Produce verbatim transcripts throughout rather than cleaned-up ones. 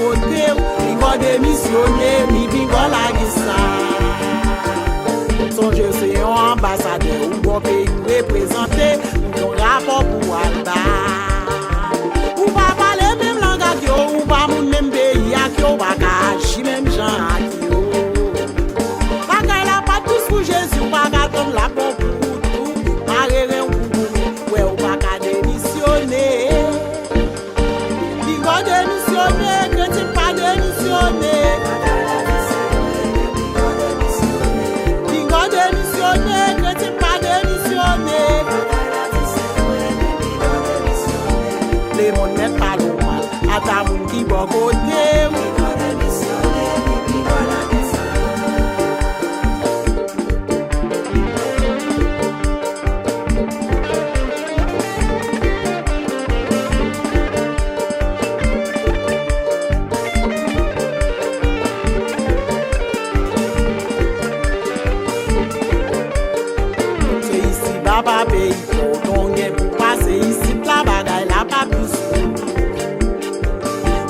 Kote w, Pinga w demisyone, mi Pinga w lage sa. Sonje w se yon anbasadè, ou bon peyi w reprezante, ou gen yon rapò pou w al bay. Ou pa pale menm lang ak yo, ou pa moun menm peyi ak yo, ou pa ka aji menm jan ak yo. Bagay la pa t dous pou Jezi, ou pa ka tann l ap bon pou ou tou. Mare ren w pou goumen, wè ou pa ka demisyone. Pinga w demisyone, kretyen pa demisyone. Pinga w demisyone, kretyen pa demisyone. Lemonn mèt pale w mal, ata moun ki bò kote w. Se isi ba pa peyi pa w, donk gen pou pase isit la, bagay la pa plis.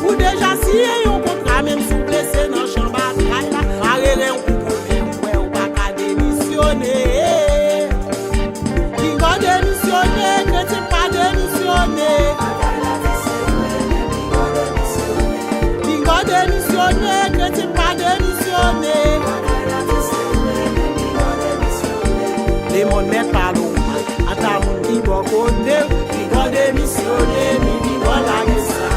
Ou deja siyen yon kontra, menm si w blese nan chan batay la, mare ren w pou goumen, wè ou pa ka demisyone. Pinga w demisyone, kretyen pa demisyone. Pinga w demisyone, kretyen pa demisyone. Lemonn mèt pale w mal, ata moun ki bò kote w. Pinga w demisyone, mi Pinga w lage sa.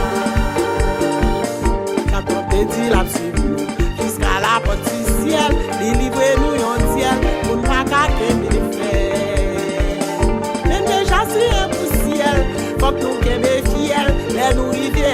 Sa tanp te di l ap suiv nou jiska lapòt di syèl, li livre nou yon dyèl pou n pa ka kenbe fèm. Men n deja siyen pou syèl, fòk nou kenbe fyèl lè nou rive